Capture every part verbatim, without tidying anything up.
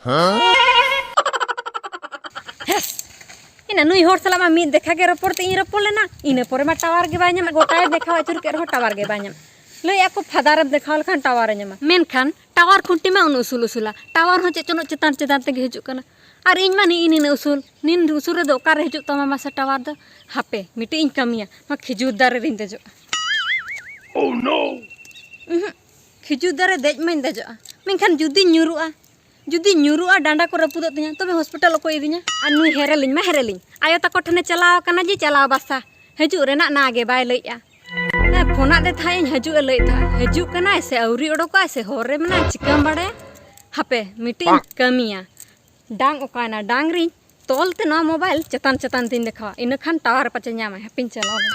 ᱤᱱᱟᱹ ᱱᱩᱭ ᱦᱚᱲ ᱥᱟᱞᱟᱜ ᱢᱟ ᱢᱤᱫ ᱫᱮᱠᱷᱟ ᱜᱮ ᱨᱚᱯᱚᱲ ᱛᱮ ᱤᱧ ᱨᱚᱯᱚᱲ ᱞᱮᱱᱟ, ᱤᱱᱟᱹ ᱯᱚᱨᱮ ᱢᱟ ᱴᱟᱣᱟᱨ ᱜᱮ ᱵᱟᱭ ᱧᱟᱢᱟ, ᱜᱚᱴᱟᱭ ᱫᱮᱠᱷᱟᱣ ᱟᱹᱪᱩᱨ ᱠᱮᱫ ᱨᱮᱦᱚᱸ ᱴᱟᱣᱟᱨ ᱜᱮ ᱵᱟᱭ ᱧᱟᱢᱟ᱾ ᱞᱟᱹᱭᱮᱫᱼᱟ ᱠᱚ ᱯᱷᱟᱫᱟᱨᱮᱢ ᱫᱮᱠᱷᱟᱣ ᱞᱮᱠᱷᱟᱱ ᱴᱟᱣᱟᱨᱮ ᱧᱟᱢᱟ, ᱢᱮᱱᱠᱷᱟᱱ ᱴᱟᱣᱟᱨ ᱠᱷᱩᱱᱴᱤ ᱢᱟ ᱩᱱᱟᱹᱜ ᱩᱥᱩᱞ ᱩᱥᱩᱞᱟ, ᱴᱟᱣᱟᱨ ᱦᱚᱸ ᱪᱮᱫ ᱪᱚᱱᱚᱜ ᱪᱮᱛᱟᱱ ᱪᱮᱛᱟᱱ ᱛᱮᱜᱮ ᱦᱤᱡᱩᱜ ᱠᱟᱱᱟ᱾ ᱟᱨ ᱤᱧ ᱢᱟ ᱱᱤᱜ ᱱᱤᱱᱟᱹᱜ ᱩᱥᱩᱞ, ᱱᱤᱱ ᱩᱥᱩᱞ ᱨᱮᱫᱚ ᱚᱠᱟᱨᱮ ᱦᱤᱡᱩᱜ ᱛᱟᱢᱟ ᱢᱟᱥᱮ ᱴᱟᱣᱟᱨ ᱫᱚ? ᱦᱟᱯᱮ, ᱢᱤᱫᱴᱤᱡ ᱤᱧ ᱠᱟᱹᱢᱤᱭᱟ, ᱱᱚᱣᱟ ᱠᱷᱤᱡᱩᱨ ᱫᱟᱨᱮ ᱨᱤᱧ ᱫᱮᱡᱚᱜᱼᱟ᱾ ᱩᱦᱩᱸ, ᱠᱷᱤᱡᱩᱨ ᱫᱟᱨᱮ ᱫᱮᱡ ᱢᱟᱧ ᱫᱮᱡᱚᱜᱼᱟ, ᱢᱮᱱᱠᱷᱟᱱ ᱡᱩᱫᱤᱧ ᱧᱩᱨᱩᱜᱼᱟ, ᱡᱩᱫᱤ ᱧᱩᱨᱩᱜᱼᱟ, ᱰᱟᱸᱰᱟ ᱠᱚ ᱨᱟᱹᱯᱩᱫᱚᱜ ᱛᱤᱧᱟ, ᱛᱚᱵᱮ ᱦᱚᱥᱯᱤᱴᱟᱞ ᱚᱠᱚᱭ ᱤᱫᱤᱧᱟ? ᱟᱨ ᱱᱩᱭ ᱦᱮᱨᱮᱞᱤᱧ ᱢᱟ ᱦᱮᱨᱮᱞᱤᱧ, ᱟᱭᱳ ᱛᱟᱠᱚ ᱴᱷᱮᱱᱮ ᱪᱟᱞᱟᱣ ᱟᱠᱟᱱᱟ ᱡᱮ ᱪᱟᱞᱟᱣ ᱵᱟᱥᱟ, ᱦᱤᱡᱩᱜ ᱨᱮᱱᱟᱜ ᱱᱟ ᱜᱮ ᱵᱟᱭ ᱞᱟᱹᱭᱮᱜᱼᱟ᱾ ᱦᱮᱸ, ᱯᱷᱳᱱᱟᱫ ᱫᱮ ᱛᱟᱦᱮᱸᱫ ᱤᱧ, ᱦᱤᱡᱩᱜ ᱮ ᱞᱟᱹᱭᱮᱫ ᱛᱟᱦᱮᱸᱫ, ᱦᱤᱡᱩᱜ ᱠᱟᱱᱟᱭ ᱥᱮ ᱟᱹᱣᱨᱤ ᱚᱰᱚᱠᱚᱜᱼᱟᱭ ᱥᱮ ᱦᱚᱨ ᱨᱮ ᱢᱮᱱᱟᱭ, ᱪᱤᱠᱟᱹᱢ ᱵᱟᱲᱟᱭᱟ? ᱦᱟᱯᱮ, ᱢᱤᱫᱴᱤᱡ ᱤᱧ ᱠᱟᱹᱢᱤᱭᱟ, ᱰᱟᱝ ᱚᱠᱟᱭᱮᱱᱟ? ᱰᱟᱝ ᱨᱤᱧ ᱛᱚᱞ ᱛᱮ ᱱᱚᱣᱟ ᱢᱳᱵᱟᱭᱤᱞ ᱪᱮᱛᱟᱱ ᱪᱮᱛᱟᱱ ᱛᱤᱧ ᱫᱮᱠᱷᱟᱣᱟ, ᱤᱱᱟᱹ ᱠᱷᱟᱱ ᱴᱟᱣᱟᱨ ᱯᱟᱪᱮ ᱧᱟᱢᱟᱭ᱾ ᱦᱟᱯᱮᱧ ᱪᱟᱞᱟᱣ ᱞᱮᱱ᱾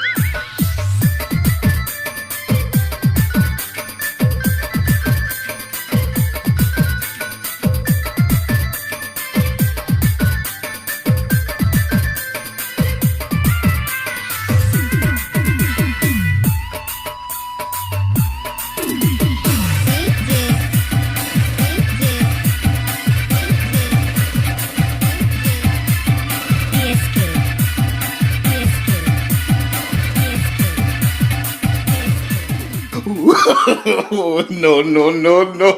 No, no, no, no.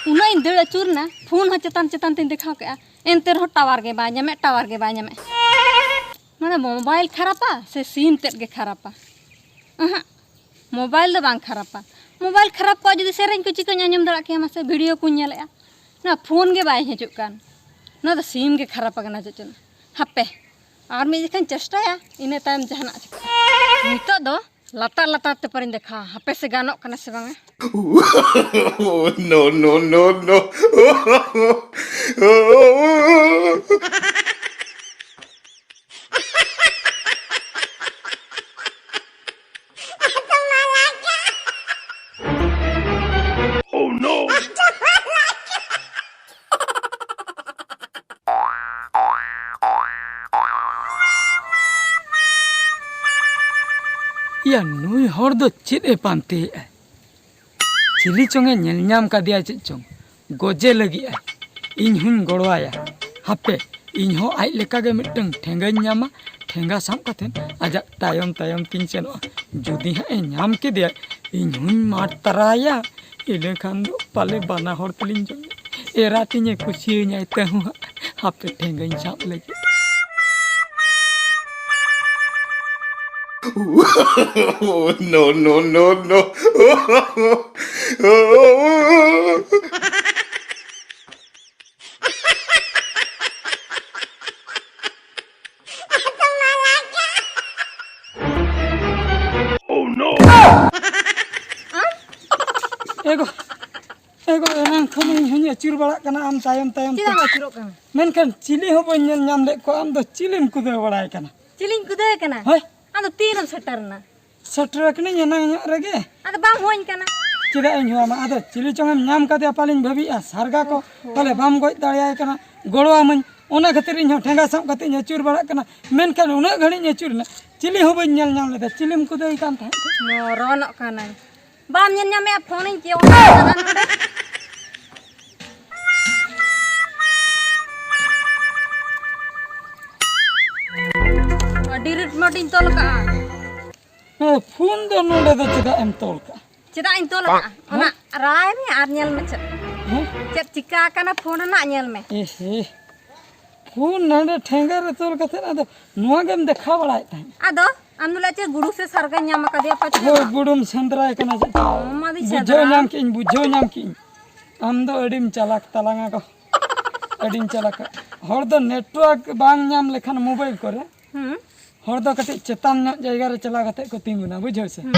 ᱩᱱᱟᱹᱜ ᱤᱧ ᱫᱟᱹᱲ ᱟᱹᱪᱩᱨ ᱮᱱᱟ, ᱯᱷᱳᱱ ᱦᱚᱸ ᱪᱮᱛᱟᱱ ᱪᱮᱛᱟᱱ ᱛᱤᱧ ᱫᱮᱠᱷᱟᱣ ᱠᱮᱜᱼᱟ, ᱮᱱᱛᱮ ᱨᱮᱦᱚᱸ ᱴᱟᱣᱟᱨ ᱜᱮ ᱵᱟᱭ ᱧᱟᱢᱮᱫ, ᱴᱟᱣᱟᱨ ᱜᱮ ᱵᱟᱭ ᱧᱟᱢᱮᱫ᱾ ᱢᱟᱱᱮ ᱢᱳᱵᱟᱭᱤᱞ ᱠᱷᱟᱨᱟᱯᱟ ᱥᱮ ᱥᱤᱢ ᱛᱮᱫ ᱜᱮ ᱠᱷᱟᱨᱟᱯᱟ? ᱟᱦᱟᱸ, ᱢᱳᱵᱟᱭᱤᱞ ᱫᱚ ᱵᱟᱝ ᱠᱷᱟᱨᱟᱯᱟ᱾ ᱢᱳᱵᱟᱭᱤᱞ ᱠᱷᱟᱨᱟᱯ ᱠᱚᱜᱼᱟ ᱡᱩᱫᱤ, ᱥᱮᱨᱮᱧ ᱠᱚ ᱪᱤᱠᱟᱹᱧ ᱟᱸᱡᱚᱢ ᱫᱟᱲᱮᱭᱟᱜ ᱠᱮᱭᱟ ᱢᱟᱥᱮ, ᱵᱷᱤᱰᱤᱭᱳ ᱠᱚᱧ ᱧᱮᱞᱮᱜᱼᱟ᱾ ᱱᱚᱣᱟ ᱯᱷᱳᱱ ᱜᱮ ᱵᱟᱭ ᱦᱤᱡᱩᱜ ᱠᱟᱱ᱾ ᱱᱚᱣᱟ ᱫᱚ ᱥᱤᱢ ᱜᱮ ᱠᱷᱟᱨᱟᱯ ᱟᱠᱟᱱᱟ ᱪᱮᱫ ᱪᱚᱝ᱾ ᱦᱟᱯᱮ, ᱟᱨ ᱢᱤᱫ ᱡᱚᱠᱷᱟᱧ ᱪᱮᱥᱴᱟᱭᱟ, ᱤᱱᱟᱹ ᱛᱟᱭᱚᱢ ᱡᱟᱦᱟᱱᱟᱜ ᱪᱤᱠᱟᱹᱜᱼᱟ᱾ ᱱᱤᱛᱚᱜ ᱫᱚ ᱞᱟᱛᱟᱨ ᱞᱟᱛᱟᱨ ᱛᱮ ᱯᱟᱨᱤᱧ ᱫᱮᱠᱷᱟᱣᱟ, ᱦᱟᱯᱮ ᱥᱮ ᱜᱟᱱᱚᱜ ᱠᱟᱱᱟ ᱥᱮ ᱵᱟᱝᱟ᱾ No, no, no, no. Oh no! ᱤᱭᱟ, ᱱᱩᱭ ᱦᱚᱲ ᱫᱚ ᱪᱮᱫ ᱮ ᱯᱟᱱᱛᱮᱭᱮᱫᱼᱟᱭ? ᱪᱤᱞᱤ ᱪᱚᱝ ᱮ ᱧᱮᱞ ᱧᱟᱢ ᱠᱟᱫᱮᱭᱟ ᱪᱮᱫ ᱪᱚᱝ, ᱜᱚᱡᱮ ᱞᱟᱹᱜᱤᱫ ᱟᱭ᱾ ᱤᱧ ᱦᱚᱸᱧ ᱜᱚᱲᱚᱣᱟᱭᱟ᱾ ᱦᱟᱯᱮ, ᱤᱧ ᱦᱚᱸ ᱟᱡ ᱞᱮᱠᱟᱜᱮ ᱢᱤᱫᱴᱟᱝ ᱴᱷᱮᱸᱜᱟᱧ ᱧᱟᱢᱟ, ᱴᱷᱮᱸᱜᱟ ᱥᱟᱵ ᱠᱟᱛᱮ ᱟᱡᱟᱜ ᱛᱟᱭᱚᱢ ᱛᱟᱭᱚᱢ ᱛᱤᱧ ᱥᱮᱱᱚᱜᱼᱟ᱾ ᱡᱩᱫᱤ ᱦᱟᱸᱜ ᱮ ᱧᱟᱢ ᱠᱮᱫᱮᱭᱟ, ᱤᱧ ᱦᱚᱸᱧ ᱢᱟᱨ ᱛᱟᱨᱟᱭᱟ᱾ ᱤᱱᱟᱹ ᱠᱷᱟᱱ ᱫᱚ ᱯᱟᱞᱮ ᱵᱟᱱᱟ ᱦᱚᱲ ᱛᱮᱞᱤᱧ ᱡᱚᱢ᱾ ᱮᱨᱟ ᱛᱤᱧᱮ ᱠᱩᱥᱤᱭᱟᱹᱧᱟᱭ ᱛᱟᱹᱦᱩᱸ ᱦᱟᱸᱜ᱾ ᱦᱟᱯᱮ, ᱴᱷᱮᱸᱜᱟᱧ ᱥᱟᱵ ᱞᱮᱜᱮ᱾ No, no, no, no. Oh no! ᱮ ᱜᱚ, ᱮ ᱜᱚ, ᱮᱱᱟᱝ ᱠᱷᱚᱱ ᱤᱧ ᱦᱚᱸᱧ ᱟᱹᱪᱩᱨ ᱵᱟᱲᱟᱜ ᱠᱟᱱᱟ ᱟᱢ ᱛᱟᱭᱚᱢ ᱛᱟᱭᱚᱢ ᱛᱮ᱾ ᱪᱮᱫᱟᱜ ᱮᱢ ᱟᱹᱪᱩᱨᱚᱜ ᱠᱟᱱᱟ? ᱢᱮᱱᱠᱷᱟᱱ ᱪᱤᱞᱤ ᱦᱚᱸ ᱵᱟᱹᱧ ᱧᱮᱞ ᱧᱟᱢ ᱞᱮᱫ ᱠᱚᱣᱟ᱾ ᱟᱢ ᱫᱚ ᱪᱤᱞᱤᱢ ᱠᱩᱫᱟᱹᱣ ᱵᱟᱲᱟᱭ ᱠᱟᱱᱟ? ᱪᱤᱞᱤᱧ ᱠᱩᱫᱟᱹᱣ ᱠᱟᱱᱟ? ᱦᱳᱭ᱾ ᱟᱫᱚ ᱛᱤᱨᱮᱢ ᱥᱮᱴᱮᱨᱱᱟ? ᱥᱮᱴᱮᱨ ᱟᱠᱟᱱᱟᱹᱧ ᱮᱱᱟᱝ ᱧᱚᱜ ᱨᱮᱜᱮ᱾ ᱟᱫᱚ ᱵᱟᱢ ᱦᱚᱦᱚᱧ ᱠᱟᱱᱟ᱾ ᱪᱮᱫᱟᱜ ᱤᱧ ᱦᱚᱦᱚ ᱟᱢᱟ? ᱟᱫᱚ ᱪᱤᱞᱤ ᱪᱚᱝ ᱮᱢ ᱧᱟᱢ ᱠᱟᱫᱮᱭᱟ ᱯᱟᱞᱮᱧ ᱵᱷᱟᱹᱵᱤᱭᱮᱜᱼᱟ, ᱥᱟᱨᱜᱟ ᱠᱚ᱾ ᱚᱦᱚ᱾ ᱯᱟᱞᱮ ᱵᱟᱢ ᱜᱚᱡ ᱫᱟᱲᱮᱭᱟᱭ ᱠᱟᱱᱟ, ᱜᱚᱲᱚ ᱟᱹᱢᱟᱹᱧ᱾ ᱚᱱᱟ ᱠᱷᱟᱹᱛᱤᱨ ᱤᱧ ᱦᱚᱸ ᱴᱷᱮᱸᱜᱟ ᱥᱟᱵ ᱠᱟᱛᱮ ᱤᱧ ᱟᱹᱪᱩᱨ ᱵᱟᱲᱟᱜ ᱠᱟᱱᱟ᱾ ᱢᱮᱱᱠᱷᱟᱱ ᱩᱱᱟᱹᱜ ᱜᱷᱟᱹᱲᱤᱡ ᱤᱧ ᱟᱹᱪᱩᱨ ᱮᱱᱟ, ᱪᱤᱞᱤ ᱦᱚᱸ ᱵᱟᱹᱧ ᱧᱮᱞ ᱧᱟᱢ ᱞᱮᱫᱟ᱾ ᱪᱤᱞᱤᱢ ᱠᱩᱫᱟᱹᱣ ᱠᱟᱱ ᱛᱟᱦᱮᱸᱫ? ᱢᱚᱨᱚᱱᱚᱜ ᱠᱟᱱᱟᱹᱧ᱾ ᱵᱟᱢ ᱧᱮᱞ ᱧᱟᱢᱮᱜᱼᱟ, ᱯᱷᱳᱱᱤᱧ ᱠᱮᱭᱟ ᱚᱱᱟ ᱱᱚᱰᱮ᱾ ᱟᱹᱰᱤ ᱨᱤᱴᱢᱟᱹᱴ ᱤᱧ ᱛᱚᱞ ᱠᱟᱜᱼᱟ᱾ ᱦᱮᱸ, ᱯᱷᱳᱱ ᱫᱚ ᱱᱚᱰᱮ ᱫᱚ ᱪᱮᱫᱟᱜ ᱮᱢ ᱛᱚᱞ ᱠᱟᱜᱼᱟ? ᱪᱮᱫᱟᱜ ᱤᱧ ᱛᱚᱞ ᱠᱟᱜᱼᱟ? ᱚᱱᱟ ᱨᱟᱲᱟᱭ ᱢᱮ ᱟᱨ ᱧᱮᱞ ᱢᱮ ᱪᱮᱫ, ᱦᱮᱸ? ᱪᱮᱫ ᱪᱤᱠᱟ ᱟᱠᱟᱱᱟ ᱯᱷᱳᱱ ᱨᱮᱱᱟᱜ, ᱧᱮᱞ ᱢᱮ᱾ ᱮ ᱦᱮ, ᱯᱷᱳᱱ ᱱᱚᱰᱮ ᱴᱷᱮᱸᱜᱟ ᱨᱮ ᱛᱚᱞ ᱠᱟᱛᱮ ᱟᱫᱚ ᱱᱚᱣᱟ ᱜᱮᱢ ᱫᱮᱠᱷᱟᱣ ᱵᱟᱲᱟᱭᱮᱫ ᱛᱟᱦᱮᱸᱫ᱾ ᱟᱫᱚ ᱟᱢ ᱫᱚ ᱞᱟᱹᱭ ᱪᱮᱫ ᱜᱩᱰᱩ ᱥᱮ ᱥᱟᱨᱜᱟᱧ ᱧᱟᱢ ᱟᱠᱟᱫᱮᱭᱟ ᱯᱟᱪᱮ? ᱦᱳᱭ, ᱵᱩᱰᱩᱢ ᱥᱮᱸᱫᱽᱨᱟᱭ ᱠᱟᱱᱟ ᱪᱮᱫ? ᱚ, ᱢᱟ ᱫᱤᱧ ᱵᱩᱡᱷᱟᱹᱣ ᱥᱮᱸᱫᱽᱨᱟ᱾ ᱧᱟᱢ ᱠᱮᱜ ᱟᱹᱧ, ᱵᱩᱡᱷᱟᱹᱣ ᱧᱟᱢ ᱠᱮᱜ ᱟᱹᱧ᱾ ᱟᱢ ᱫᱚ ᱟᱹᱰᱤᱢ ᱪᱟᱞᱟᱠ ᱛᱟᱞᱟᱝᱟ ᱜᱚ᱾ ᱟᱹᱰᱤᱢ ᱪᱟᱞᱟᱠᱟ᱾ ᱦᱚᱲ ᱫᱚ network ᱵᱟᱝ ᱧᱟᱢ ᱞᱮᱠᱷᱟᱱ mobile ᱠᱚᱨᱮ, ᱦᱩᱸ᱾ ᱦᱚᱲ ᱫᱚ ᱠᱟᱹᱴᱤᱡ ᱪᱮᱛᱟᱱ ᱧᱚᱜ ᱡᱟᱭᱜᱟ ᱨᱮ ᱪᱟᱞᱟᱣ ᱠᱟᱛᱮ ᱠᱚ ᱛᱤᱸᱜᱩᱱᱟ, ᱵᱩᱡᱷᱟᱹᱣ ᱥᱮ? ᱦᱩᱸ᱾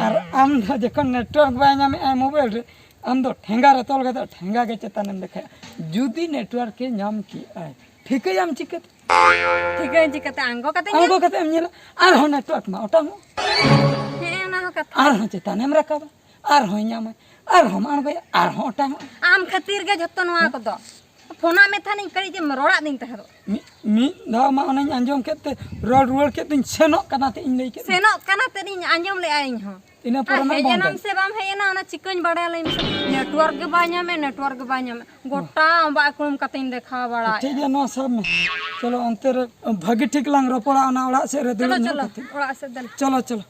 ᱟᱨ ᱟᱢ ᱫᱚ ᱡᱚᱠᱷᱚᱱ network ᱵᱟᱭ ᱧᱟᱢᱮᱫᱼᱟ mobile ᱨᱮ, ᱟᱢ ᱫᱚ ᱴᱷᱮᱸᱜᱟ ᱨᱮ ᱛᱚᱞ ᱠᱟᱛᱮ ᱴᱷᱮᱸᱜᱟ ᱜᱮ ᱪᱮᱛᱟᱱᱮᱢ ᱫᱮᱠᱷᱟᱭᱟ᱾ ᱡᱩᱫᱤ network ᱮ ᱧᱟᱢ ᱠᱮᱜᱼᱟᱭ, ᱴᱷᱤᱠᱟᱹᱭᱟᱢ ᱪᱤᱠᱟᱹᱛᱮ? ᱴᱷᱤᱠᱟᱹᱭᱟᱹᱧ ᱪᱤᱠᱟᱹᱛᱮ? ᱟᱬᱜᱚ ᱠᱟᱛᱮ ᱟᱬᱜᱚ ᱧᱮᱞ᱾ ᱠᱟᱛᱮ ᱮᱢ ᱧᱮᱞᱟ, ᱟᱨᱦᱚᱸ network ᱢᱟ ᱚᱴᱟᱝᱚᱜ᱾ ᱦᱮᱸ, ᱚᱱᱟ ᱦᱚᱸ ᱠᱟᱛᱷᱟ᱾ ᱟᱨᱦᱚᱸ ᱪᱮᱛᱟᱱᱮᱢ ᱨᱟᱠᱟᱵᱟ, ᱟᱨᱦᱚᱸᱭ ᱧᱟᱢᱟ, ᱟᱨᱦᱚᱸᱢ ᱟᱬᱜᱚᱭᱟ, ᱟᱨᱦᱚᱸ ᱚᱴᱟᱝᱚᱜᱼᱟ᱾ ᱟᱢ ᱠᱷᱟᱹᱛᱤᱨ ᱜᱮ ᱡᱷᱚᱛᱚ ᱱᱚᱣᱟ ᱠᱚᱫᱚ᱾ ᱯᱷᱳᱱᱟᱜ ᱢᱮ ᱛᱟᱦᱮᱱᱤᱧ, ᱠᱟᱹᱴᱤᱡ ᱮᱢ ᱨᱚᱲᱟᱜ ᱫᱤᱧ ᱛᱟᱦᱮᱸᱫ᱾ ᱢᱤᱫ ᱢᱤᱫ ᱫᱷᱟᱣ ᱢᱟ ᱚᱱᱟᱧ ᱟᱸᱡᱚᱢ ᱠᱮᱫ ᱛᱮ ᱨᱚᱲ ᱨᱩᱣᱟᱹᱲ ᱠᱮᱫ ᱛᱤᱧ, ᱥᱮᱱᱚᱜ ᱠᱟᱱᱟ ᱛᱮ ᱤᱧ ᱞᱟᱹᱭ ᱠᱮᱫ᱾ ᱥᱮᱱᱚᱜ ᱠᱟᱱᱟ ᱛᱮ ᱤᱧ ᱟᱸᱡᱚᱢ ᱞᱮᱜᱼᱟ ᱤᱧ ᱦᱚᱸ᱾ ᱤᱱᱟᱹ ᱯᱚᱨᱮ ᱟᱨ ᱱᱟᱜ ᱦᱮᱡ ᱵᱚᱱᱫᱚ᱾ ᱮᱱᱟᱢ ᱥᱮ ᱵᱟᱢ ᱦᱮᱡ ᱮᱱᱟ, ᱚᱱᱟ ᱪᱤᱠᱟᱹᱧ ᱵᱟᱲᱟᱭᱟ ᱞᱟᱹᱭ ᱢᱮᱥᱮ? ᱱᱮᱴᱣᱟᱨᱠ ᱜᱮ ᱵᱟᱭ ᱧᱟᱢᱮᱫ, ᱱᱮᱴᱣᱟᱨᱠ ᱜᱮ ᱵᱟᱭ ᱧᱟᱢᱮᱫ, ᱜᱚᱴᱟ ᱚᱸᱵᱟᱜ ᱠᱩᱲᱩᱢ ᱠᱟᱛᱮᱧ ᱫᱮᱠᱷᱟᱣ ᱵᱟᱲᱟᱭᱮᱫ᱾ ᱴᱷᱤᱠ ᱜᱮᱭᱟ, ᱱᱚᱣᱟ ᱥᱟᱵ ᱢᱮ᱾ ᱪᱚᱞᱚ ᱚᱱᱛᱮ ᱨᱮ ᱵᱷᱟᱹᱜᱤ ᱴᱷᱤᱠ ᱞᱟᱝ ᱨᱚᱯᱚᱲᱟ ᱚᱱᱟ ᱚᱲᱟᱜ ᱥᱮᱫ ᱨᱮ ᱪᱚᱞᱚ, ᱫᱩᱲᱩᱵ ᱧᱚᱜ ᱪᱚᱞᱚ, ᱠᱟᱛᱮ᱾ ᱚᱲᱟᱜ ᱥᱮᱫ ᱫᱮᱞᱟ᱾ ᱪᱚᱞᱚ, ᱪᱚᱞᱚ᱾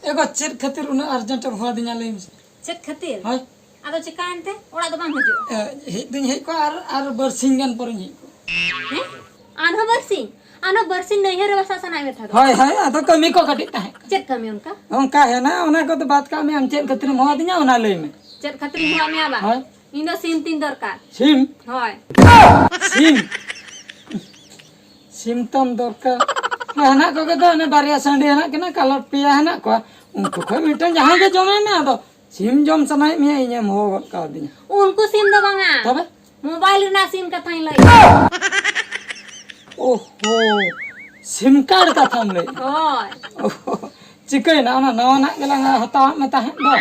ᱮ ᱜᱚ, ᱪᱮᱫ ᱠᱷᱟᱹᱛᱤᱨ ᱩᱱᱟᱹᱜ ᱟᱨᱡᱮᱱᱴ ᱮᱢ ᱦᱚᱦᱚ ᱟᱹᱫᱤᱧᱟ ᱞᱟᱹᱭ ᱢᱮᱥᱮ? ᱪᱮᱫ ᱠᱷᱟᱹᱛᱤᱨ? ᱦᱳᱭ᱾ ᱟᱫᱚ ᱪᱤᱠᱟᱹᱭᱮᱱ ᱛᱮ? ᱚᱲᱟᱜ ᱫᱚ ᱵᱟᱝ ᱦᱤᱡᱩᱜᱼᱟ? ᱮ, ᱦᱮᱡ ᱫᱩᱧ ᱦᱮᱡ ᱠᱚᱜᱼᱟ, ᱟᱨ, ᱟᱨ ᱵᱟᱨᱥᱤᱧ ᱜᱟᱱ ᱯᱚᱨᱮᱧ ᱦᱮᱡ ᱠᱚᱜᱼᱟ᱾ ᱦᱮᱸ? ᱟᱨᱦᱚᱸ ᱵᱟᱨᱥᱤᱧ? ᱟᱨᱦᱚᱸ ᱵᱟᱨᱥᱤᱧ ᱱᱟᱹᱭᱦᱟᱹᱨ ᱨᱮ ᱵᱟᱥᱟ ᱥᱟᱱᱟᱭᱮᱫ ᱢᱮ ᱛᱟᱦᱮᱸᱫ? ᱦᱳᱭ, ᱦᱳᱭ, ᱟᱫᱚ ᱠᱟᱹᱢᱤ ᱠᱚ ᱠᱟᱹᱴᱤᱡ ᱛᱟᱦᱮᱸ ᱠᱟᱱᱟ᱾ ᱪᱮᱫ ᱠᱟᱹᱢᱤ ᱚᱱᱠᱟ? ᱚᱱᱠᱟ ᱦᱮᱱᱟᱜ, ᱚᱱᱟ ᱠᱚᱫᱚ ᱵᱟᱫ ᱠᱟᱜ ᱢᱮ, ᱟᱢ ᱪᱮᱫ ᱠᱷᱟᱹᱛᱤᱨᱮᱢ ᱦᱚᱦᱚ ᱟᱹᱫᱤᱧᱟ ᱚᱱᱟ ᱞᱟᱹᱭ ᱢᱮ᱾ ᱪᱮᱫ ᱠᱷᱟᱹᱛᱤᱨᱤᱧ ᱦᱚᱦᱚ ᱟᱫ ᱢᱮᱭᱟ ᱵᱟ? ᱦᱳᱭ᱾ ᱤᱧ ᱫᱚ ᱥᱤᱢ ᱛᱤᱧ ᱫᱚᱨᱠᱟᱨ᱾ ᱥᱤᱢ? ᱦᱳᱭ᱾ ᱥᱤᱢ? ᱥᱤᱢ ᱛᱟᱢ ᱫᱚᱨᱠᱟᱨ? ᱦᱮᱱᱟᱜ ᱠᱚᱜᱮ ᱫᱚ, ᱚᱱᱮ ᱵᱟᱨᱭᱟ ᱥᱟᱺᱰᱤ ᱦᱮᱱᱟᱜ ᱠᱤᱱᱟ, ᱠᱟᱞᱚᱴ ᱯᱮᱭᱟ ᱦᱮᱱᱟᱜ ᱠᱚᱣᱟ᱾ ᱩᱱᱠᱩ ᱠᱷᱚᱱ ᱢᱤᱫᱴᱟᱝ ᱡᱟᱦᱟᱸᱭ ᱜᱮ ᱡᱚᱢᱮ ᱢᱮ, ᱟᱫᱚ ᱥᱤᱢ ᱡᱚᱢ ᱥᱟᱱᱟᱭᱮᱫ ᱢᱮᱭᱟ, ᱤᱧᱮᱢ ᱦᱚᱦᱚ ᱜᱚᱫ ᱠᱟᱣᱫᱤᱧᱟ᱾ ᱩᱱᱠᱩ ᱥᱤᱢ ᱫᱚ ᱵᱟᱝᱟ᱾ ᱛᱚᱵᱮ? ᱢᱳᱵᱟᱭᱤᱞ ᱨᱮᱱᱟᱜ ᱥᱤᱢ ᱠᱟᱛᱷᱟᱧ ᱞᱟᱹᱭ᱾ ᱳᱦᱳ, ᱥᱤᱢ ᱠᱟᱨᱰ ᱠᱟᱛᱷᱟᱢ ᱞᱟᱹᱭ᱾ ᱦᱳᱭ᱾ ᱳᱦᱳ, ᱪᱤᱠᱟᱹᱭᱮᱱᱟ? ᱚᱱᱟ ᱱᱟᱣᱟᱱᱟᱜ ᱜᱮᱞᱟᱝ ᱦᱟᱛᱟᱣᱟᱜ ᱢᱮ ᱛᱟᱦᱮᱸᱫ ᱫᱚ᱾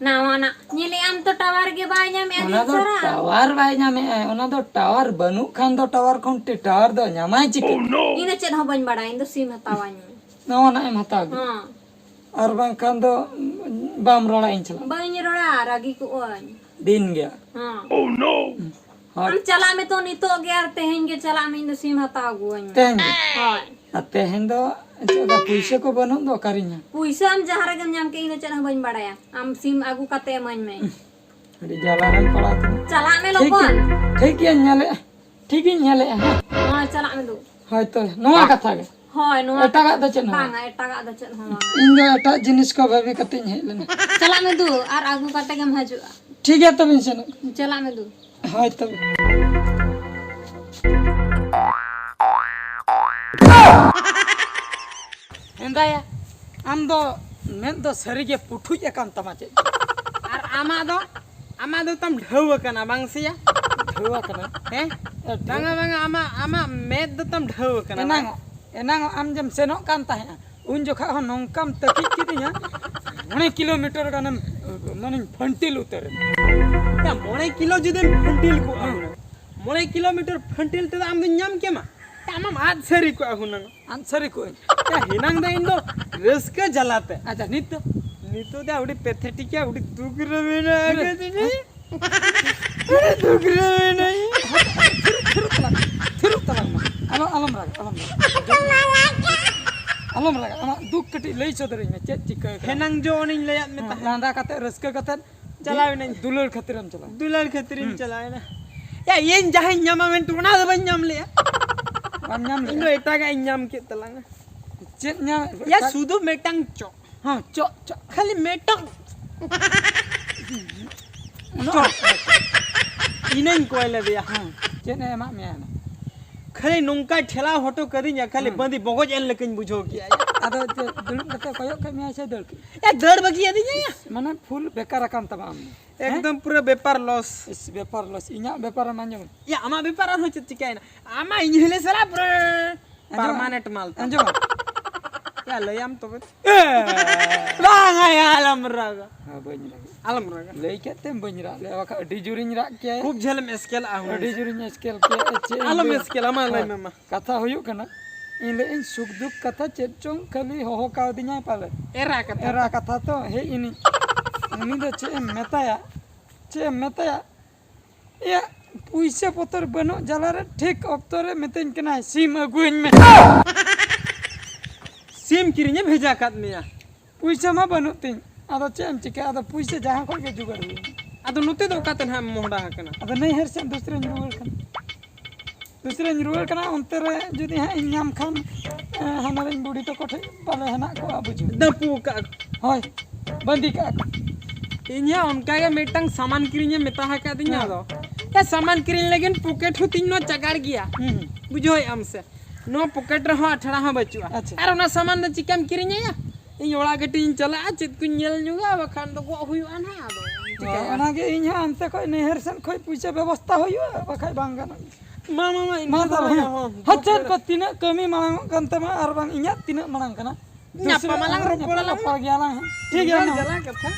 ᱱᱟᱣᱟᱱᱟᱜ ᱧᱮᱞᱮᱜ ᱟᱢ ᱛᱚ, ᱴᱟᱣᱟᱨ ᱜᱮ ᱵᱟᱭ ᱧᱟᱢᱮᱜᱼᱟ ᱚᱱᱟ ᱫᱤᱱ ᱫᱚ ᱥᱟᱨᱟ᱾ ᱴᱟᱣᱟᱨ ᱵᱟᱭ ᱧᱟᱢᱮᱜᱼᱟ, ᱚᱱᱟ ᱫᱚ ᱴᱟᱣᱟᱨ ᱵᱟᱹᱱᱩᱜ ᱠᱷᱟᱱ ᱫᱚ ᱴᱟᱣᱟᱨ ᱠᱷᱩᱱᱴᱤ, ᱴᱟᱣᱟᱨ ᱫᱚ ᱧᱟᱢᱟᱭ ᱪᱤᱠᱟᱹ? ᱤᱧ ᱫᱚ ᱪᱮᱫ ᱦᱚᱸ ᱵᱟᱹᱧ ᱵᱟᱲᱟᱭᱟ, ᱤᱧ ᱫᱚ ᱥᱤᱢ ᱦᱟᱛᱟᱣᱟᱹᱧ ᱢᱮ᱾ ᱱᱟᱣᱟᱱᱟᱜ ᱮᱢ ᱦᱟᱛᱟᱣ ᱜᱮ? ᱦᱮᱸ᱾ ᱟᱨ ᱵᱟᱝᱠᱷᱟᱱ ᱫᱚ ᱵᱟᱢ ᱨᱚᱲᱟ ᱤᱧ ᱥᱟᱞᱟᱜ᱾ ᱵᱟᱹᱧ ᱨᱚᱲᱟ, ᱨᱟᱹᱜᱤ ᱠᱚᱜ ᱟᱹᱧ᱾ ᱫᱤᱱ ᱜᱮ᱾ ᱦᱮᱸ᱾ ᱦᱳᱭ᱾ ᱟᱢ ᱪᱟᱞᱟᱜ ᱢᱮ ᱛᱚ ᱱᱤᱛᱚᱜ ᱜᱮ, ᱟᱨ ᱛᱮᱦᱮᱧ ᱜᱮ ᱪᱟᱞᱟᱜ ᱢᱮ, ᱤᱧ ᱫᱚ ᱥᱤᱢ ᱦᱟᱛᱟᱣ ᱟᱹᱜᱩᱣᱟᱹᱧ ᱢᱮ᱾ ᱛᱮᱦᱮᱧ ᱜᱮ? ᱦᱳᱭ᱾ ᱟᱨ ᱛᱮᱦᱮᱧ ᱫᱚ ᱪᱮᱫ ᱞᱮᱠᱟ ᱯᱩᱭᱥᱟᱹ ᱠᱚ ᱵᱟᱹᱱᱩᱜ ᱫᱚ ᱚᱠᱟᱨᱤᱧ ᱧᱟᱢᱟ? ᱯᱩᱭᱥᱟᱹ ᱟᱢ ᱡᱟᱦᱟᱸ ᱨᱮᱜᱮᱢ ᱧᱟᱢ ᱠᱮᱫ, ᱤᱧ ᱫᱚ ᱪᱮᱫ ᱦᱚᱸ ᱵᱟᱹᱧ ᱵᱟᱲᱟᱭᱟ᱾ ᱟᱢ ᱥᱤᱢ ᱟᱹᱜᱩ ᱠᱟᱛᱮ ᱮᱢᱟᱹᱧ ᱢᱮ᱾ ᱟᱹᱰᱤ ᱡᱟᱞᱟ ᱨᱮᱢ ᱯᱟᱲᱟᱣ ᱠᱟᱱᱟ᱾ ᱪᱟᱞᱟᱜ ᱢᱮ ᱴᱷᱤᱠ ᱞᱚᱜᱚᱱ᱾ ᱜᱮᱭᱟ, ᱴᱷᱤᱠ ᱜᱮᱭᱟᱧ ᱧᱮᱞᱮᱫᱼᱟ, ᱴᱷᱤᱠ ᱜᱮᱧ ᱧᱮᱞᱮᱫᱼᱟ ᱦᱮᱸ᱾ ᱦᱳᱭ, ᱪᱟᱞᱟᱜ ᱢᱮ ᱫᱩ᱾ ᱦᱳᱭ ᱛᱚ, ᱱᱚᱣᱟ ᱠᱟᱛᱷᱟ ᱜᱮ᱾ ᱦᱳᱭ, ᱱᱚᱣᱟ ᱮᱴᱟᱜᱟᱜ ᱫᱚ ᱪᱮᱫ ᱦᱚᱸ ᱵᱟᱝ? ᱵᱟᱝᱟ, ᱮᱴᱟᱜᱟᱜ ᱫᱚ ᱪᱮᱫ ᱦᱚᱸ ᱵᱟᱝᱟ᱾ ᱤᱧ ᱫᱚ ᱮᱴᱟᱜ ᱡᱤᱱᱤᱥ ᱠᱚ ᱵᱷᱟᱵᱤ ᱠᱟᱛᱮᱧ ᱦᱮᱡ ᱞᱮᱱᱟ᱾ ᱪᱟᱞᱟᱜ ᱢᱮ ᱫᱩ, ᱟᱨ ᱟᱹᱜᱩ ᱠᱟᱛᱮ ᱜᱮᱢ ᱦᱤᱡᱩᱜᱼᱟ᱾ ᱴᱷᱤᱠ ᱜᱮᱭᱟ, ᱛᱚᱵᱮᱧ ᱥᱮᱱᱚᱜ ᱠᱟᱱᱟ᱾ ᱪᱟᱞᱟᱜ ᱢᱮ ᱫᱩ᱾ ᱦᱳᱭ ᱛᱚᱵᱮ᱾ ᱦᱮᱸᱫᱟᱭᱟ, ᱟᱢ ᱫᱚ ᱢᱮᱫ ᱫᱚ ᱥᱟᱹᱨᱤᱜᱮ ᱯᱩᱴᱷᱩᱡ ᱟᱠᱟᱱ ᱛᱟᱢᱟ ᱪᱮᱫ? ᱟᱨ ᱟᱢᱟᱜ ᱫᱚ, ᱟᱢᱟᱜ ᱫᱚ ᱛᱟᱢ ᱰᱷᱟᱹᱣ ᱟᱠᱟᱱᱟ, ᱵᱟᱝ ᱥᱮᱭᱟ? ᱰᱷᱟᱹᱣ ᱟᱠᱟᱱᱟ? ᱦᱮᱸ? ᱮ, ᱰᱷᱟᱹᱣ᱾ ᱵᱟᱝᱟ, ᱵᱟᱝᱟ, ᱟᱢᱟᱜ, ᱟᱢᱟᱜ ᱢᱮᱫ ᱫᱚ ᱛᱟᱢ ᱰᱷᱟᱹᱣ ᱟᱠᱟᱱᱟ, ᱵᱟᱝ? ᱮᱱᱟᱝᱚᱜ, ᱮᱱᱟᱝᱚᱜ ᱟᱢ ᱡᱮᱢ ᱥᱮᱱᱚᱜ ᱠᱟᱱ ᱛᱟᱦᱮᱸᱜᱼᱟ, ᱩᱱ ᱡᱚᱠᱷᱟᱜ ᱦᱚᱸ ᱱᱚᱝᱠᱟᱢ ᱛᱟᱹᱠᱤᱡ ᱠᱤᱫᱤᱧᱟ, ᱢᱚᱬᱮ ᱠᱤᱞᱳᱢᱤᱴᱟᱨ ᱜᱟᱱᱮᱢ, ᱢᱟᱱᱮᱧ ᱯᱷᱟᱹᱱᱴᱤᱞ ᱩᱛᱟᱹᱨ ᱮᱱᱟ᱾ ᱭᱟ, ᱢᱚᱬᱮ ᱠᱤᱞᱳ ᱡᱩᱫᱤᱢ ᱯᱷᱟᱹᱱᱴᱤᱞ ᱠᱚᱜᱼᱟ, ᱦᱩᱸ᱾ ᱦᱩᱱᱟᱹᱝ᱾ ᱢᱚᱬᱮ ᱠᱤᱞᱳᱢᱤᱴᱟᱨ ᱯᱷᱟᱹᱱᱴᱤᱞ ᱛᱮᱫᱚ ᱟᱢ ᱫᱚᱧ ᱧᱟᱢ ᱠᱮᱢᱟ᱾ ᱟᱢᱮᱢ ᱟᱫ ᱥᱟᱹᱨᱤ ᱠᱚᱜᱼᱟ ᱦᱩᱱᱟᱹᱝ᱾ ᱟᱫ ᱥᱟᱹᱨᱤ ᱠᱚᱜᱼᱟᱹᱧ᱾ ᱮ, ᱦᱮᱱᱟᱝ ᱫᱚ ᱤᱧ ᱫᱚ ᱨᱟᱹᱥᱠᱟᱹ ᱡᱟᱞᱟᱛᱮ᱾ ᱟᱪᱪᱷᱟ, ᱱᱤᱛ ᱫᱚ? ᱱᱤᱛᱚᱜ ᱫᱚ ᱟᱹᱰᱤ ᱯᱮᱛᱷᱮᱴᱤᱠ ᱜᱮᱭᱟ, ᱟᱹᱰᱤ ᱫᱩᱠ ᱨᱮ ᱢᱮᱱᱟᱜ ᱟᱠᱟᱫᱤᱧᱟ᱾ ᱟᱹᱰᱤ ᱫᱩᱠ ᱨᱮ ᱢᱮᱱᱟᱜᱼᱟ᱾ ᱛᱷᱤᱨᱚᱜ ᱛᱟᱞᱟᱝ, ᱛᱷᱤᱨᱚᱜ ᱛᱟᱞᱟᱝ ᱢᱟ᱾ ᱟᱞᱚ, ᱟᱞᱚᱢ ᱨᱟᱜᱟ, ᱟᱞᱚᱢ ᱨᱟᱜᱟ᱾ ᱟᱞᱚᱢ ᱨᱟᱜᱟ, ᱟᱢᱟᱜ ᱫᱩᱠ ᱠᱟᱹᱴᱤᱡ ᱞᱟᱹᱭ ᱥᱚᱫᱚᱨᱟᱹᱧ ᱢᱮ, ᱪᱮᱫ ᱪᱤᱠᱟᱹ ᱠᱟᱱᱟ? ᱦᱮᱱᱟᱝ ᱡᱚ ᱚᱱᱮᱧ ᱞᱟᱹᱭᱟᱫ ᱢᱮ ᱦᱮᱸ, ᱛᱟᱦᱮᱸᱫ᱾ ᱞᱟᱸᱫᱟ ᱠᱟᱛᱮ, ᱨᱟᱹᱥᱠᱟᱹ ᱠᱟᱛᱮ ᱪᱟᱞᱟᱣ ᱮᱱᱟᱹᱧ᱾ ᱫᱩᱞᱟᱹᱲ ᱠᱷᱟᱹᱛᱤᱨᱮᱢ ᱪᱟᱞᱟᱣ᱾ ᱫᱩᱞᱟᱹᱲ ᱠᱷᱟᱹᱛᱤᱨᱤᱧ ᱦᱩᱸ᱾ ᱪᱟᱞᱟᱣ ᱮᱱᱟ᱾ ᱭᱟ, ᱤᱧ ᱡᱟᱦᱟᱸᱧ ᱧᱟᱢᱟ ᱢᱮᱱᱛᱮ ᱚᱱᱟ ᱫᱚ ᱵᱟᱹᱧ ᱧᱟᱢ ᱞᱮᱜᱼᱟ᱾ ᱵᱟᱢ ᱧᱟᱢ ᱤᱧ ᱫᱚ ᱞᱮᱜᱼᱟ? ᱮᱴᱟᱜᱟᱜ ᱤᱧ ᱧᱟᱢ ᱠᱮᱫ ᱛᱟᱞᱟᱝᱟ᱾ ᱪᱮᱫ ᱧᱟᱢ? ᱭᱟ, ᱮᱴᱟᱜ? ᱥᱩᱫᱷᱩ ᱢᱤᱫᱴᱟᱝ ᱪᱚᱜ᱾ ᱦᱚᱸ, ᱪᱚᱜ, ᱪᱚᱜ᱾ ᱠᱷᱟᱹᱞᱤ ᱢᱤᱫᱴᱟᱝ᱾ ᱩᱱᱟᱹᱜ? ᱪᱚᱜ᱾ ᱤᱱᱟᱹᱧ ᱠᱚᱭ ᱞᱮᱫᱮᱭᱟ᱾ ᱦᱚᱸ, ᱪᱮᱫ ᱮ ᱮᱢᱟᱜ ᱢᱮᱭᱟ ᱚᱱᱟ? ᱠᱷᱟᱹᱞᱤ ᱱᱚᱝᱠᱟᱭ ᱴᱷᱮᱞᱟᱣ ᱦᱚᱴᱚ ᱠᱟᱹᱫᱤᱧᱟ, ᱠᱷᱟᱹᱞᱤ ᱦᱩᱸ᱾ ᱵᱟᱸᱫᱤ ᱵᱚᱜᱚᱡ ᱮᱱ ᱞᱮᱠᱟᱧ ᱵᱩᱡᱷᱟᱹᱣ ᱠᱮᱜᱼᱟ᱾ ᱟᱫᱚ ᱪᱮᱫ, ᱫᱩᱲᱩᱵ ᱠᱟᱛᱮ ᱠᱚᱭᱚᱜ ᱠᱮᱫ ᱢᱮᱭᱟᱭ ᱥᱮ ᱫᱟᱹᱲ ᱠᱮᱫ? ᱮ, ᱫᱟᱹᱲ ᱵᱟᱹᱜᱤ ᱟᱹᱫᱤᱧᱟ᱾ ᱢᱟᱱᱮ ᱯᱷᱩᱞ ᱵᱮᱠᱟᱨ ᱟᱠᱟᱱ ᱛᱟᱢᱟ ᱟᱢ ᱫᱚ᱾ ᱦᱮᱸ? ᱮᱠᱫᱚᱢ ᱯᱩᱨᱟᱹ ᱵᱮᱯᱟᱨ ᱞᱚᱥ᱾ ᱤᱥ, ᱵᱮᱯᱟᱨ ᱞᱚᱥ᱾ ᱤᱧᱟᱹᱜ ᱵᱮᱯᱟᱨᱮᱢ ᱟᱸᱡᱚᱢᱟ? ᱭᱟ, ᱟᱢᱟᱜ ᱵᱮᱯᱟᱨ ᱟᱨᱦᱚᱸ ᱪᱮᱫ ᱪᱤᱠᱟᱹᱭᱮᱱᱟ? ᱟᱢᱟᱜ ᱤᱧ ᱦᱤᱞᱮ ᱥᱟᱞᱟ ᱯᱩᱨᱟᱹ ᱟᱸᱡᱚᱢᱟ? ᱯᱟᱨᱢᱟᱱᱮᱱᱴ ᱢᱟᱞ ᱛᱟᱢ᱾ ᱟᱸᱡᱚᱢᱟ? ᱭᱟ, ᱞᱟᱹᱭᱟᱢ ᱛᱚᱵᱮ᱾ ᱮ! ᱵᱟᱝᱟ ᱭᱟ, ᱟᱞᱚᱢ ᱨᱟᱜᱟ᱾ ᱦᱮᱸ, ᱵᱟᱹᱧ ᱨᱟᱜᱟ᱾ ᱟᱞᱚᱢ ᱨᱟᱜᱟ᱾ ᱞᱟᱹᱭ ᱠᱮᱫ ᱛᱮᱢ ᱵᱟᱹᱧ ᱨᱟᱜ ᱞᱮᱭᱟ, ᱵᱟᱠᱷᱟᱱ ᱟᱹᱰᱤ ᱡᱳᱨᱤᱧ ᱨᱟᱜ ᱠᱮᱭᱟ᱾ ᱠᱷᱩᱵ ᱡᱷᱟᱹᱞᱮᱢ ᱮᱥᱠᱮᱞᱟᱜᱼᱟ ᱦᱩᱱᱟᱹᱝ ᱟᱹᱰᱤ ᱥᱮ᱾ ᱡᱳᱨᱤᱧ ᱮᱥᱠᱮᱞ ᱠᱮᱭᱟ᱾ ᱪᱮᱫ ᱤᱧ ᱟᱞᱚᱢ ᱞᱟᱹᱭᱟ? ᱮᱥᱠᱮᱞᱟ, ᱢᱟ ᱞᱟᱹᱭ ᱦᱳᱭ᱾ ᱢᱮ ᱢᱟ᱾ ᱠᱟᱛᱷᱟ ᱦᱩᱭᱩᱜ ᱠᱟᱱᱟ, ᱤᱧ ᱞᱟᱹᱭ ᱤᱧ ᱥᱩᱠ ᱫᱩᱠ ᱠᱟᱛᱷᱟ ᱪᱮᱫ ᱪᱚᱝ ᱠᱷᱟᱹᱞᱤ ᱦᱚᱦᱚ ᱠᱟᱣᱫᱤᱧᱟᱭ ᱯᱟᱞᱮ᱾ ᱮᱨᱟ ᱠᱟᱛᱷᱟ᱾ ᱮᱨᱟ ᱠᱟᱛᱷᱟ ᱛᱚ ᱦᱮᱡ ᱮᱱᱤᱡ᱾ ᱩᱱᱤ ᱫᱚ ᱪᱮᱫ ᱮᱢ ᱢᱮᱛᱟᱭᱟ? ᱪᱮᱫ ᱮᱢ ᱢᱮᱛᱟᱭᱟ? ᱮᱭᱟ, ᱯᱩᱭᱥᱟᱹ ᱯᱚᱛᱚᱨ ᱵᱟᱹᱱᱩᱜ ᱡᱟᱞᱟ ᱨᱮ ᱴᱷᱤᱠ ᱚᱠᱛᱚ ᱨᱮ ᱢᱤᱛᱟᱹᱧ ᱠᱟᱱᱟᱭ, "ᱥᱤᱢ ᱟᱹᱜᱩᱣᱟᱹᱧ ᱢᱮ᱾" ᱥᱤᱢ ᱠᱤᱨᱤᱧᱮ ᱵᱷᱮᱡᱟ ᱠᱟᱫ ᱢᱮᱭᱟ᱾ ᱯᱩᱭᱥᱟᱹ ᱢᱟ ᱵᱟᱹᱱᱩᱜ ᱛᱤᱧ, ᱟᱫᱚ ᱪᱮᱫ ᱮᱢ ᱪᱤᱠᱟᱹᱭᱟ? ᱟᱫᱚ ᱯᱩᱭᱥᱟᱹ ᱡᱟᱦᱟᱸ ᱠᱷᱚᱱ ᱜᱮ ᱡᱩᱜᱟᱹᱲ ᱦᱩᱭᱩᱜᱼᱟ᱾ ᱟᱫᱚ ᱱᱚᱛᱮ ᱫᱚ ᱚᱠᱟᱛᱮ ᱱᱟᱦᱟᱜ ᱮᱢ ᱢᱚᱦᱰᱟ ᱟᱠᱟᱱᱟ? ᱟᱫᱚ ᱱᱟᱹᱭᱦᱟᱹᱨ ᱥᱮᱫ ᱫᱩᱥᱨᱟᱧ ᱨᱩᱣᱟᱹᱲ ᱠᱟᱱᱟ᱾ ᱫᱩᱥᱨᱟᱧ ᱨᱩᱣᱟᱹᱲ ᱠᱟᱱᱟ, ᱚᱱᱛᱮ ᱨᱮ ᱡᱩᱫᱤ ᱦᱟᱸᱜ ᱤᱧ ᱧᱟᱢ ᱠᱷᱟᱱ, ᱮ, ᱦᱟᱱᱟ ᱨᱮᱱ ᱵᱩᱰᱷᱤ ᱛᱟᱠᱚ ᱴᱷᱮᱡ ᱯᱟᱞᱮ ᱦᱮᱱᱟᱜ ᱠᱚᱣᱟ, ᱵᱩᱡᱷᱟᱹᱣ᱾ ᱫᱟᱹᱯᱩ ᱠᱟᱜ ᱠᱚ᱾ ᱦᱳᱭ, ᱵᱟᱸᱫᱤ ᱠᱟᱜ ᱠᱚ᱾ ᱤᱧ ᱦᱚᱸ ᱚᱱᱠᱟ ᱜᱮ ᱢᱤᱫᱴᱟᱝ ᱥᱟᱢᱟᱱ ᱠᱤᱨᱤᱧᱮ ᱢᱮᱛᱟ ᱟᱠᱟᱫᱤᱧᱟ, ᱦᱮᱸ᱾ ᱟᱫᱚ ᱮ, ᱥᱟᱢᱟᱱ ᱠᱤᱨᱤᱧ ᱞᱟᱹᱜᱤᱫ ᱯᱚᱠᱮᱴ ᱦᱚᱸ ᱛᱤᱧ ᱱᱚᱣᱟ ᱪᱟᱜᱟᱲ ᱜᱮᱭᱟ᱾ ᱦᱩᱸ, ᱦᱩᱸ᱾ ᱵᱩᱡᱷᱟᱹᱣᱮᱫ ᱟᱢ ᱥᱮ? ᱱᱚᱣᱟ ᱯᱚᱠᱮᱴ ᱨᱮᱦᱚᱸ ᱟᱴᱷᱟᱲᱟ ᱦᱚᱸ ᱵᱟᱹᱪᱩᱜᱼᱟ᱾ ᱟᱪᱪᱷᱟ᱾ ᱟᱨ ᱚᱱᱟ ᱥᱟᱢᱟᱱ ᱫᱚ ᱪᱤᱠᱟᱢ ᱠᱤᱨᱤᱧᱟᱭᱟ? ᱤᱧ ᱚᱲᱟᱜ ᱠᱟᱹᱴᱤᱡ ᱤᱧ ᱪᱟᱞᱟᱜᱼᱟ, ᱪᱮᱫ ᱠᱚᱧ ᱧᱮᱞ ᱧᱚᱜᱟ, ᱵᱟᱠᱷᱟᱱ ᱫᱚ ᱜᱚᱜ ᱦᱩᱭᱩᱜᱼᱟ ᱱᱟᱦᱟᱜ, ᱟᱫᱚ ᱪᱤᱠᱟᱹᱭᱟ? ᱚᱱᱟᱜᱮ ᱤᱧ ᱦᱚᱸ ᱦᱟᱱᱛᱮ ᱠᱷᱚᱡ ᱱᱟᱹᱭᱦᱟᱹᱨ ᱥᱮᱱ ᱠᱷᱚᱡ ᱯᱩᱭᱥᱟᱹ ᱵᱮᱵᱚᱥᱛᱟ ᱦᱩᱭᱩᱜᱼᱟ, ᱵᱟᱠᱷᱟᱡ ᱵᱟᱝ ᱜᱟᱱᱚᱜᱼᱟ᱾ ᱢᱟ, ᱢᱟ, ᱢᱟ, ᱤᱧ ᱢᱟ ᱫᱚ ᱛᱚᱵᱮ, ᱵᱟᱝ ᱦᱮᱸ᱾ ᱦᱚᱸ, ᱦᱟᱪᱟᱨ ᱠᱚ ᱛᱤᱱᱟᱹᱜ ᱠᱟᱹᱢᱤ ᱢᱟᱲᱟᱝᱚᱜ ᱠᱟᱱ ᱛᱟᱢᱟ, ᱟᱨ ᱵᱟᱝ ᱤᱧᱟᱹᱜ ᱛᱤᱱᱟᱹᱜ ᱢᱟᱲᱟᱝ ᱠᱟᱱᱟ? ᱧᱟᱯᱟᱢ ᱫᱩᱥᱨᱟ ᱟᱞᱟᱝ, ᱟᱨ ᱨᱚᱯᱚᱲ ᱧᱟᱯᱟᱢ ᱟᱞᱟᱝ᱾ ᱨᱚᱯᱚᱲ ᱜᱮᱭᱟᱞᱟᱝ ᱦᱟᱸᱜ᱾ ᱴᱷᱤᱠ ᱜᱮᱭᱟ, ᱢᱟ᱾ ᱡᱟᱞᱟ ᱠᱟᱛᱷᱟ᱾